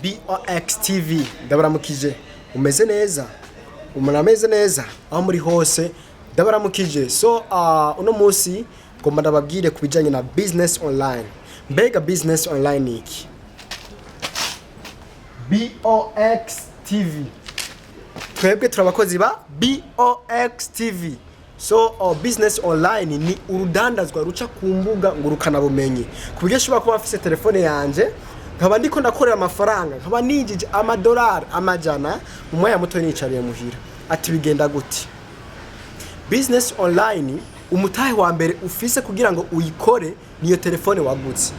BOX TV, ndabaramukije. Umeze neza? Umuntu ameze neza aho muri hose, ndabaramukije. So uno munsi ngomba ndababwire ku bijyanye na business online. Mbega business online ni iki? BOX TV, twebwe turi abakozi ba BOX TV. So business online ni urudandazwa ruca ku mbuga ngurukanabumenyi, ku buryo ashobora kuba afise telefone yanje, nkaba ndiko ndakorera amafaranga, nkaba ninjije amadolari 100 mu mwanya muto nicariye muhira. Ati bigenda gute business online? Umutahe wa mbere ufise kugira ngo uyikore niyo telefone wagutse.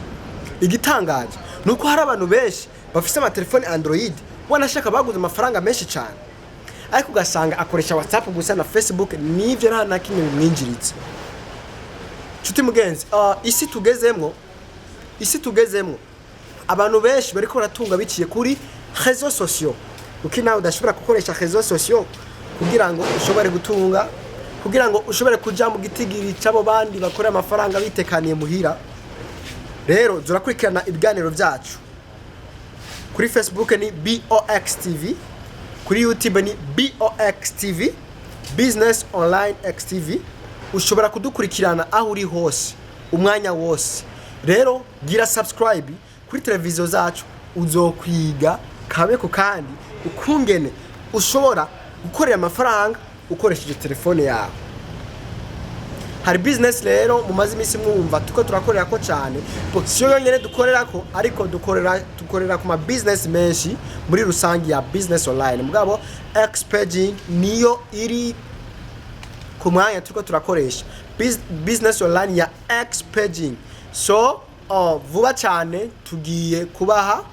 Igitangaje ni uko hari abantu benshi bafise amatelefone Android, wanashaka baguze amafaranga menshi cyane, ariko ugasanga akoresha WhatsApp gusa na Facebook, n'ivyo nta na kimwe bimwinjiriza. Nshuti mugenzi, isi tugezemwo, abantu benshi bariko baratunga biciye kuri réseaux sociaux. Kuko nawe udashobora gukoresha réseaux sociaux kugira ngo ushobore gutunga, kugira ngo ushobore kuja mu gitigiri c'abo bandi bakorera amafaranga bitekaniye muhira? Rero zurakurikirana ibiganiro byacu. Kuri Facebook ni BOX TV, kuri YouTube ni BOX TV, Business Online XTV. Ushobora kudukurikirana aho uri hose, umwanya wose. Rero gira subscribe kuri televiziyo zacu, uzokwiga kabe ku kandi ukungene ushobora gukorera amafaranga ukoresheje telefone yawe. Hari business rero mumaze iminsi mwumva tuko turakorera ko cyane. Siyo yonyene dukorera ko, ariko dukorera ku ma business menshi muri rusange ya business online. Mugabo Xpaging niyo iri ku mwanya turiko turakoresha, business online ya Xpaging. So vuba cyane tugiye kubaha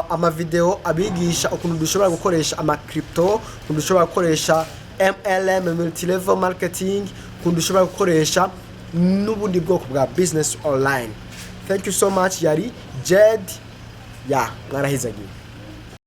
amavideo abigisha ukuntu dushobora gukoresha ama crypto, ukuntu dushobora gukoresha MLM, multilevel marketing, ukuntu dushobora gukoresha n'ubundi bwoko bwa business online. Thank you so much. Yari Jed ya mwarahizagiye.